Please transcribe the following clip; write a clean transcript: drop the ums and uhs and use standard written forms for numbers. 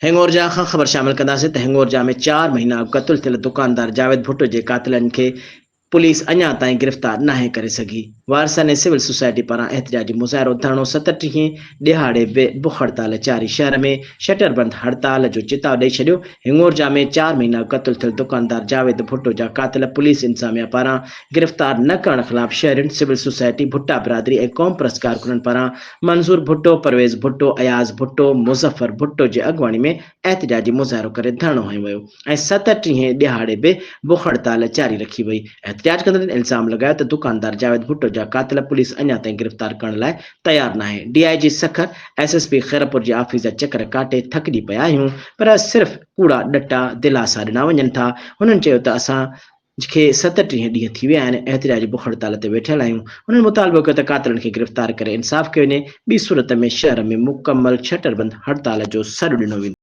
هڱورجا کان خبر شامل ڪنداسين ته هڱورجا ۾ چار مهينا اڳ قتل ٿيل دڪاندار جاويد ڀٽو جي قاتلن کي پوليس اڃا تائين گرفتار ناهي ڪري سگهي. وارثن ۽ سول سوسائٽي پاران احتجاجي مظاهرو ڌرڻو ستٽيهين ڏهاڙي به بک هڙتال جاري شهر ۾ شٽر بند هڙتال جو چتاء ڏئي ڇڏيو. هڱورجا ۾ چار مهينا اڳ قتل ٿيل دڪاندار جاويد ڀٽو جا قاتل پوليس انتظاميا پاران گرفتار نه ڪرڻ خلاف شهرين، سول سوسائٽي، ڀٽا برادري ۽ قومپرست ڪارڪنن پاران منظور ڀٽو، پرويز ڀٽو، اياز ڀٽو، مظفر ڀٽو جي اڳواڻي ۾ احتجاجي مظاهرو ڪري ڌرڻو هنيو ويو ۽ ستٽيهين ڏهاڙي به بک هڙتال جاري رکي وئي. احتجاج ڪندڙن الزام لڳايو ته دڪاندار جاويد ڀٽو جا قاتل پوليس اڃا تائين گرفتار ڪرڻ لاء تيار ناهي، D I G Sukkur, S S P Khairpur جي آفيس جا چڪر ڪاٽي ٿڪجي پيا آهيون پر صرف ڪوڙا ڏٽا دلاسا ڏنا وڃن ٿا، هنن چيو ته اسان کي 37 ڏينهن ٿي ويا آهن، احتجاجي بک هڙتال تي ويٺل آهيون، هنن مطالبو ڪيو ته قاتلن کي گرفتار ڪري انصاف ڪيو وڃي، ٻي صورت ۾ شهر ۾ مڪمل شٽر بند هڙتال جو سڏ ڏنو ويندو.